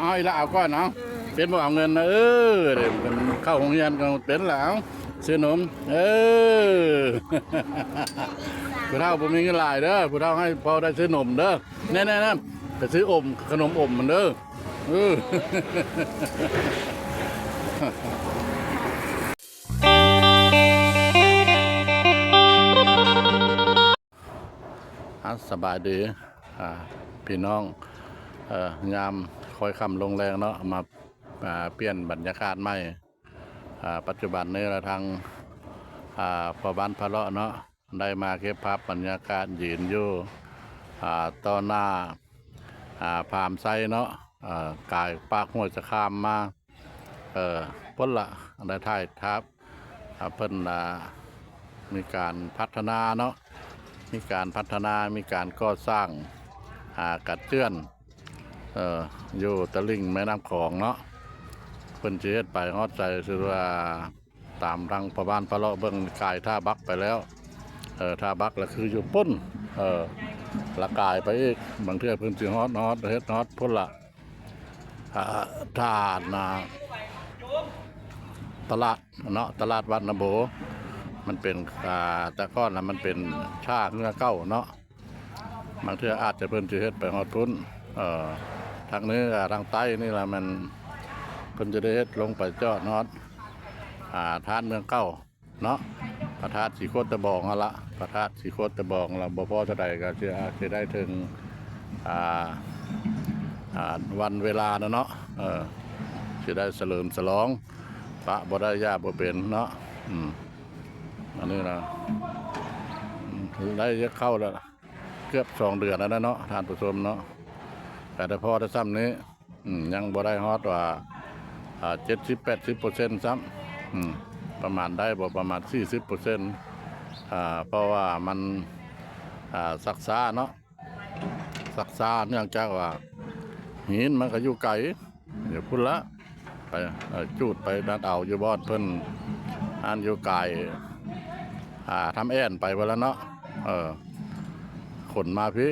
ເອົາອີກລະ ເອົາກ່ອນ ເອົາ ເປັນບໍ່ເອົາເງິນນະ ເອີ ເດ້ ເຂົ້າໂຮງຮຽນກໍເປັນລະ ເອົາ ຊື້ໜົມ ເອີ ຜູ້ເຖົ້າບໍ່ມີເງິນຫຼາຍເດີ ຜູ້ເຖົ້າໃຫ້ພໍໄດ້ຊື້ໜົມເດີ ແນ່ໆ ໄປຊື້ອົມ ຂະໜົມອົມມັນເດີ ເອີ ອາ ສະບາຍດີ ອາ ພີ່ນ້ອງ ເອີ ຍາມຄ່ອຍຄ່ຳລົງແລງເນາະ ມາ ອາ ປ່ຽນບັນຍາກາດໃໝ່ ອາ ປັດຈຸບັນນີ້ລະທາງ ອາ ພໍ່ບ້ານພະເລາະເນາະ ໄດ້ມາເກັບພາບບັນຍາກາດຢືນຢູ່ ອາ ຕໍ່ໜ້າ ອາ ພາມໄຊເນາະ ອາ ກາຍປາກຫ້ວຍສະຄາມມາ ເອີ ພຸ້ນລະ ໄດ້ຖ່າຍພາບ ອາ ເພິ່ນ ອາ ມີການພັດທະນາເນາະ ມີການພັດທະນາ ມີການກໍ່ສ້າງ ອາ ກັດເຈື່ອນ ເອີ ຢູ່ຕະລິ່ງແມ່ນ້ຳຂອງເນາະ ເພິ່ນຊິເຮັດໄປຮອດໃສ ຄືວ່າຕາມທາງພໍ່ບ້ານພະເລາະເບິ່ງ ກາຍທ່າບັກໄປແລ້ວ ເອີ ທ່າບັກລະຄືຢູ່ພຸ້ນ ເອີ ລະກາຍໄປອີກ ບາງເທື່ອເພິ່ນຊິຮອດ ຮອດ ເຮັດຮອດພຸ້ນລະ ອ່າ ທ່ານະ ຕະຫຼາດເນາະ ຕະຫຼາດວັດນະໂບ ມັນເປັນ ອ່າ ແຕ່ກ່ອນນະມັນເປັນທ່າເຮືອເກົ່າເນາະ ບາງເທື່ອອາດຈະເພິ່ນຊິເຮັດໄປຮອດພຸ້ນ ເອີ ທາງເໜືອ ທາງໃຕ້ນີ້ລະແມ່ນເພິ່ນຈະໄດ້ເຮັດລົງໄປຈອດຮອດ ອ່າ ທາດເມືອງເກົ່າ ເນາະ ພະທາດສີໂຄດຕະບອງຫັ້ນລະ ພະທາດສີໂຄດຕະບອງລະ ບໍ່ພໍເທົ່າໃດກໍຊິ ອາດຊິໄດ້ເຖິງ ອ່າ ອ່າ ວັນເວລານະເນາະ ເອີ ຊິໄດ້ສະເຫຼີມສະຫຼອງ ປະບໍ່ໄດ້ຢ່າບໍ່ເປັນເນາະ ອືມ ອັນນີ້ນະ ອືມ ໄດ້ເຂົ້າລະ ເກືອບສອງເດືອນແລ້ວນະເນາະ ທ່ານຜູ້ຊົມເນາະ ກໍໄດ້ພໍໄດ້ຊ່ຳນີ້ ອືມ ຍັງບໍ່ໄດ້ຮອດວ່າ ອ່າ ເຈັດສິບແປດສິບເປີເຊັນຊ້ຳ ອືມ ປະມານໄດ້ບໍ່ ປະມານສີ່ສິບເປີເຊັນ ອ່າ ເພາະວ່າມັນ ອ່າ ຊັກຊ້າເນາະ ຊັກຊ້າ ເນື່ອງຈາກວ່າຫີນມັນກໍຢູ່ໄກ ຢູ່ພຸ້ນລະ ໄປ ເອີ ຈູດໄປນັດເອົາຢູ່ບ່ອນເພິ່ນ ອັນຢູ່ກາຍ ອ່າ ທຳແອ່ນໄປພຸ້ນລະເນາະ ເອີ ຂົນມາພີ້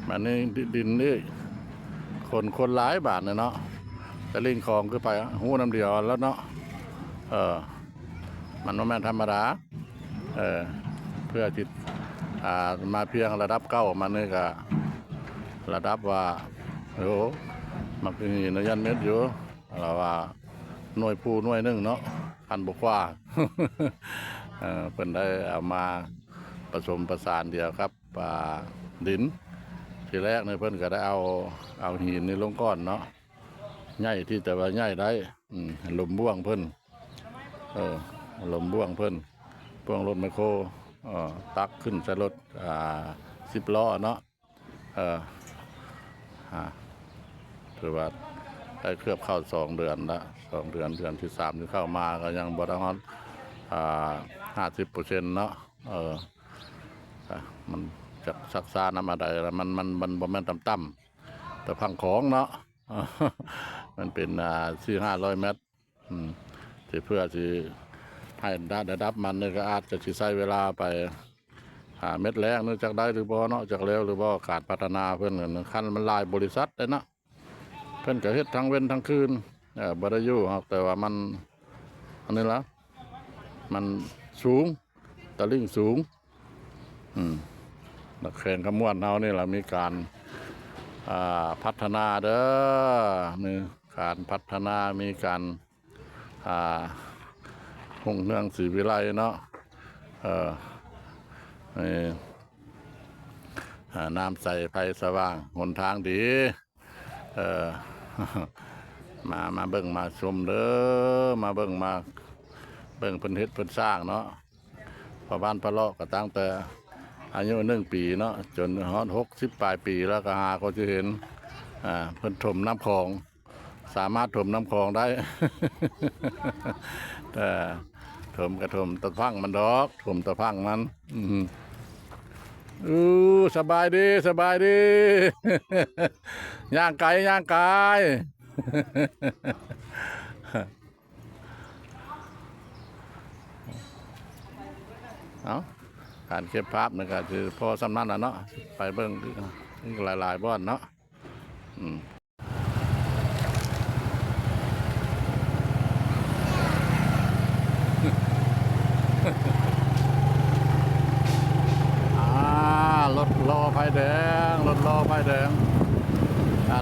ບາດນີ້ດິນນີ້ ຄົນ ຄົນຫຼາຍບາດນີ້ເນາະ ຕະລິ່ງຂອງຄືໄປຮູ້ນຳດຽວແລ້ວເນາະ ເອີ ມັນບໍ່ແມ່ນທຳມະດາ ເອີ ເພື່ອຊິ ອ່າ ມາພຽງລະດັບເກົ່າ ມັນນີ້ກະລະດັບວ່າ ໂອ້ ມັກມີນະຢັນເມັດຢູ່ ລະວ່າໜ່ວຍພູໜ່ວຍໜຶ່ງເນາະ ຄັນບໍ່ຂວາ ເອີ ເພິ່ນໄດ້ເອົາມາປະສົມປະສານດຽວກັບ ອ່າ ດິນ ທີແລກນີ້ເພິ່ນກໍໄດ້ເອົາ ເອົາຫີນນີ້ລົງກ່ອນເນາະ ໃຫຍ່ທີ່ແຕ່ວ່າໃຫຍ່ໄດ້ ອືມ ລົມບ່ວງເພິ່ນ ເອີ ລົມບ່ວງເພິ່ນ ພວກລົດແມັກໂຄ ເອີ ຕັກຂຶ້ນໃສ່ລົດ ອ່າ ສິບລໍ້ເນາະ ເອີ ອ່າ ຖືວ່າໄດ້ເກືອບເຂົ້າສອງເດືອນລະ ສອງເດືອນ ເດືອນທີສາມທີ່ເຂົ້າມາກໍຍັງບໍ່ໄດ້ຮອດ ອ່າ ຫ້າສິບເປີເຊັນເນາະ ເອີ ມັນຈັກຊັກຊ້ານຳອັນໃດລະ ມັນ ມັນ ມັນບໍ່ແມ່ນຕ່ຳໆ ແຕ່ຝັ່ງຂອງເນາະ ມັນເປັນ ອ່າ ສີ່ຫ້າຮ້ອຍແມັດ ອືມ ຊິເພື່ອຊິໃຫ້ໄດ້ລະດັບມັນນີ້ກໍອາດຈະຊິໃຊ້ເວລາໄປ ອ່າ ເມັດແລກນີ້ຈັກໄດ້ຫຼືບໍ່ເນາະ ຈັກແລ້ວຫຼືບໍ່ ການພັດທະນາເພິ່ນ ຄັນມັນຫຼາຍບໍລິສັດເດ້ເນາະ ເພິ່ນກໍເຮັດທັງເວັນທັງຄືນ ເອີ ບໍ່ໄດ້ຢູ່ ແຕ່ວ່າມັນ ອັນນີ້ລະ ມັນສູງ ຕະລິ່ງສູງ ອືມ ແຂວງຄຳມ່ວນເຮົານີ້ລະມີການ ອ່າ ພັດທະນາເດີ ມີການພັດທະນາ ມີການ ອ່າ ຮຸ່ງເຮືອງສີວິໄລເນາະ ເອີ ນ້ຳໃສໄຟສະຫວ່າງຫົນທາງດີ ເອີ ມາ ມາເບິ່ງມາຊົມເດີ ມາເບິ່ງມາ ເບິ່ງເພິ່ນເຮັດເພິ່ນສ້າງເນາະ ພໍ່ບ້ານພະເລາະກໍຕັ້ງແຕ່ອາຍຸໜຶ່ງປີເນາະ ຈົນຮອດຫົກສິບປາຍປີແລ້ວກໍຫາກໍຊິເຫັນ ອ່າ ເພິ່ນຖົມນ້ຳຂອງ ສາມາດຖົມນ້ຳຂອງໄດ້ ແຕ່ຖົມກໍຖົມແຕ່ຝັ່ງມັນດອກ ຖົມແຕ່ຝັ່ງມັນ ອືມ ອູ້ ສະບາຍດີ ສະບາຍດີ ຍ່າງໄກ ຍ່າງໄກ ເອົາ ການເກັບພາບນີ້ກໍຊິພໍສ່ຳນັ້ນລະເນາະ ໄປເບິ່ງອີກຫຼາຍໆບ່ອນເນາະ ອືມ.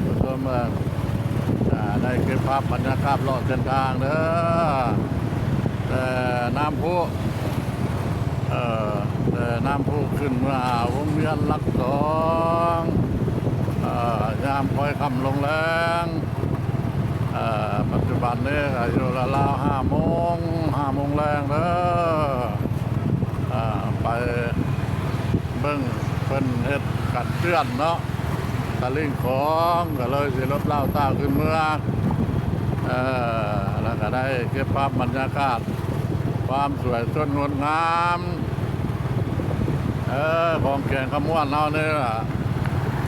ຜູ້ຊົມເອີຍ ອາ ໄດ້ເກັບພາບບັນຍາກາດເລາະເສັ້ນທາງເດີ ແຕ່ນ້ຳພຸ ເອີ ແຕ່ນ້ຳພຸຂຶ້ນເມືອຫາວົງວຽນຫຼັກສອງ ເອີ ຍາມຄ່ອຍຄ່ຳລົງແລງ ເອີ ປັດຈຸບັນນີ້ກະຢູ່ລາວໆ ຫ້າໂມງ ຫ້າໂມງແລງເດີ ເອີ ໄປເບິ່ງເພິ່ນເຮັດກັນເຈື່ອນເນາະ ຕະລິ່ງຂອງ ກະເລີຍຊິລົດລາວຕາວຂຶ້ນເມືອ ເອີ ແລ້ວກະໄດ້ເກັບພາບບັນຍາກາດຄວາມສວຍສົດງົດງາມ ເອີ ຂອງແຂວງຄຳມ່ວນເຮົານີ້ລະ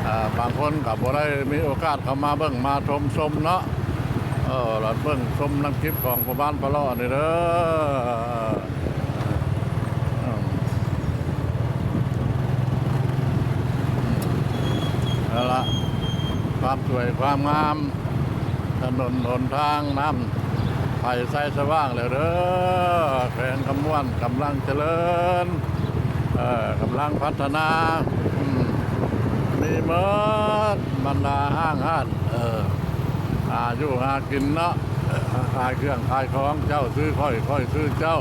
ເອີ ບາງຄົນກະບໍ່ໄດ້ມີໂອກາດເຂົ້າມາເບິ່ງມາຊົມຊົມເນາະ ເອີ ລະເບິ່ງຊົມນຳຄລິບຂອງພໍ່ບ້ານພະເລາະນີ້ເດີ. ເອີ ນັ້ນລະ ຄວາມສວຍຄວາມງາມ ຖະໜົນຫົນທາງ ນ້ຳໃສໃສສະຫວ່າງແລ້ວເດີ ແຂວງຄຳມ່ວນກຳລັງຈະເລີນ ເອີ ກຳລັງພັດທະນາ ອືມ ມີໝົດບັນດາຫ້າງຮ້ານ ເອີ ຫາຢູ່ຫາກິນເນາະ ເອີ ຂາຍເຄື່ອງຂາຍຂອງ ເຈົ້າຊື້ຂ້ອຍ ຂ້ອຍຊື້ເຈົ້າ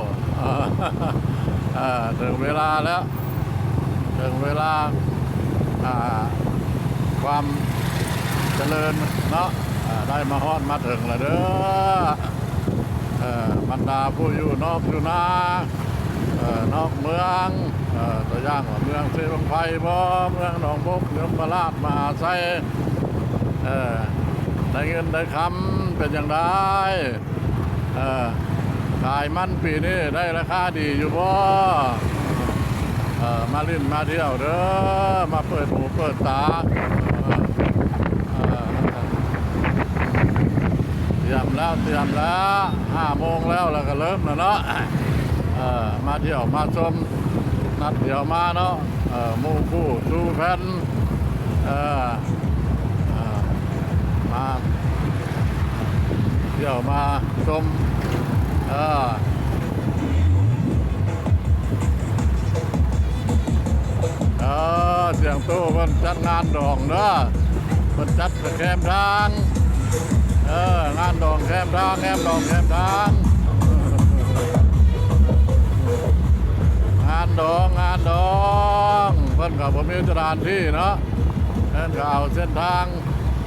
ເອີ ເຖິງເວລາແລ້ວ ເຖິງເວລາ ອ່າ ຄວາມຈະເລີນເນາະ ອ່າ ໄດ້ມາຮອດມາເຖິງແລ້ວເດີ ເອີ ບັນດາຜູ້ຢູ່ນອກຢູ່ນາ ເອີ ນອກເມືອງ ເອີ ຕົວຢ່າງວ່າເມືອງເຊບັ້ງໄຟບໍ ເມືອງໜອງບົກ ຍົມມະລາດ ມະຫາໄຊ ເອີ ໄດ້ເງິນໄດ້ຄຳເປັນຈັ່ງໃດ? ເອີ ຂາຍມັນປີນີ້ໄດ້ລາຄາດີຢູ່ບໍ່? ເອີ ມາຫຼິ້ນມາທ່ຽວເດີ ມາເປີດຫູເປີດຕາ ເອີ ຕຽມແລ້ວ ຕຽມແລ້ວ ຫ້າໂມງແລ້ວ ແລ້ວກະເລີ່ມແລ້ວເນາະ ເອີ ມາທ່ຽວມາຊົມ ນັດດຽວມາເນາະ ເອີ ໝູ່ຄູ່ສູ່ແຟນ ເອີ ເອີ ມາທ່ຽວມາຊົມ ເອີ ເອີ ສຽງຕູ້ເພິ່ນຈັດງານດອງເດີ ເພິ່ນຈັດແຄມທາງ ເອີ ງານດອງແຄມທາງ ແຄມດອງແຄມທາງ ງານດອງ ງານດອງ ເພິ່ນກະບໍ່ມີສະຖານທີ່ເນາະ ເພິ່ນກະເອົາເສັ້ນທາງ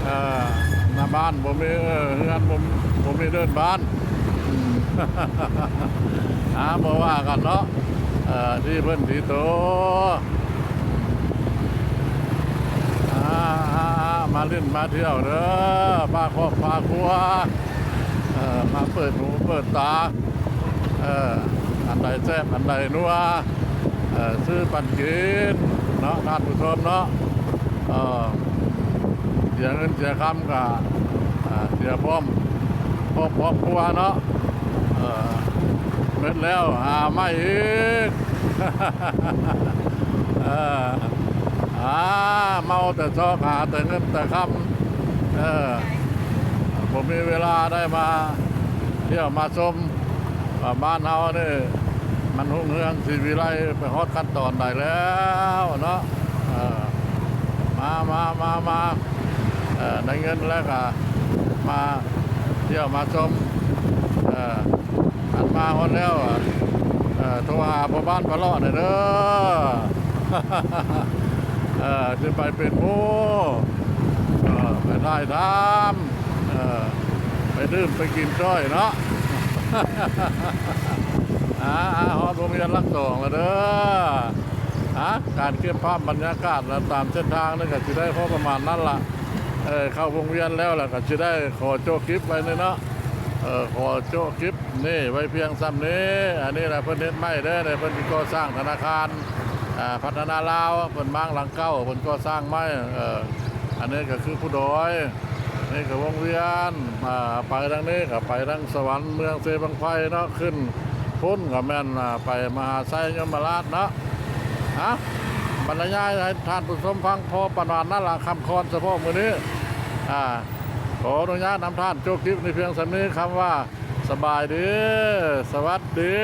ເອີ ໜ້າບ້ານບໍ່ມີ ເຮືອນບໍ່ ບໍ່ມີເດີ່ນບ້ານ ຫາ ບໍ່ວ່າກັນເນາະ ເອີ ທີ່ເພິ່ນທີ່ໂຕ ອາ ມາຫຼິ້ນມາທ່ຽວເດີ ພາຄອບພາຄົວ ເອີ ມາເປີດຫູເປີດຕາ ເອີ ອັນໃດແຊບ ອັນໃດນົວ ເອີ ຊື້ປັນກິນເນາະ ທ່ານຜູ້ຊົມເນາະ ເອີ ເສຍເງິນເສຍຄຳກະ ເອີ ເສຍພ້ອມ ຄອບຄອບຄົວເນາະ ເອີ ເໝິດແລ້ວຫາໃໝ່ອີກ ເອີ ຫາເມົາແຕ່ຊອກ ຫາແຕ່ເງິນແຕ່ຄຳ ເອີ ບໍ່ມີເວລາໄດ້ມາທ່ຽວມາຊົມ ວ່າບ້ານເຮົານີ້ມັນຮຸ່ງເຮືອງສີວິໄລໄປຮອດຂັ້ນຕອນໃດແລ້ວເນາະ ເອີ ມາ ມາ ມາ ມາ ເອີ ໄດ້ເງິນແລ້ວກະມາທ່ຽວມາຊົມ ເອີ ຄັນມາຮອດແລ້ວ ເອີ ໂທຫາພໍ່ບ້ານພະເລາະແດ່ເດີ ເອີ ຊິໄປເປັນໝູ່ ເອີ ໄປຖ່າຍທຳ ເອີ ໄປດື່ມໄປກິນຈ້ອຍເນາະ ອາ ອາ ຮອດໂຮງຮຽນຫຼັກສອງແລ້ວເດີ ອາ ການເກັບພາບບັນຍາກາດຕາມເສັ້ນທາງນີ້ກະຊິໄດ້ພໍປະມານນັ້ນລະ ເອີ ເຂົ້າວົງວຽນແລ້ວລະກະຊິໄດ້ຂໍໂຈະຄລິບໄວ້ນີ້ເນາະ ເອີ ຂໍໂຈະຄລິບນີ້ໄວ້ພຽງສ່ຳນີ້ ອັນນີ້ລະເພິ່ນເຮັດໃໝ່ເດີ ເພິ່ນຊິກໍ່ສ້າງທະນາຄານ ອາ ພັດທະນາລາວ ເພິ່ນມ້າງຫຼັງເກົ່າ ເພິ່ນກໍ່ສ້າງໃໝ່ ເອີ ອັນນີ້ກະຄືພູດອຍ ນີ້ກະວົງວຽນ ອາ ໄປທາງນີ້ກະໄປທາງສະຫວັນ ເມືອງເຊບັ້ງໄຟເນາະ ຂຶ້ນພຸ້ນກະແມ່ນ ອາ ໄປມະຫາໄຊ ຍົມມະລາດເນາະ ອາ ບັນລະຍາຍໃຫ້ທ່ານຜູ້ຊົມຟັງພໍປະມານນັ້ນລະ ຄຳຄອນສະເພາະມື້ນີ້ ອາ ຂໍອະນຸຍາດນຳທ່ານໂຈະຄລິບໃນພຽງສ່ຳນີ້ ຄຳວ່າ ສະບາຍດີ ສະຫວັດດີ.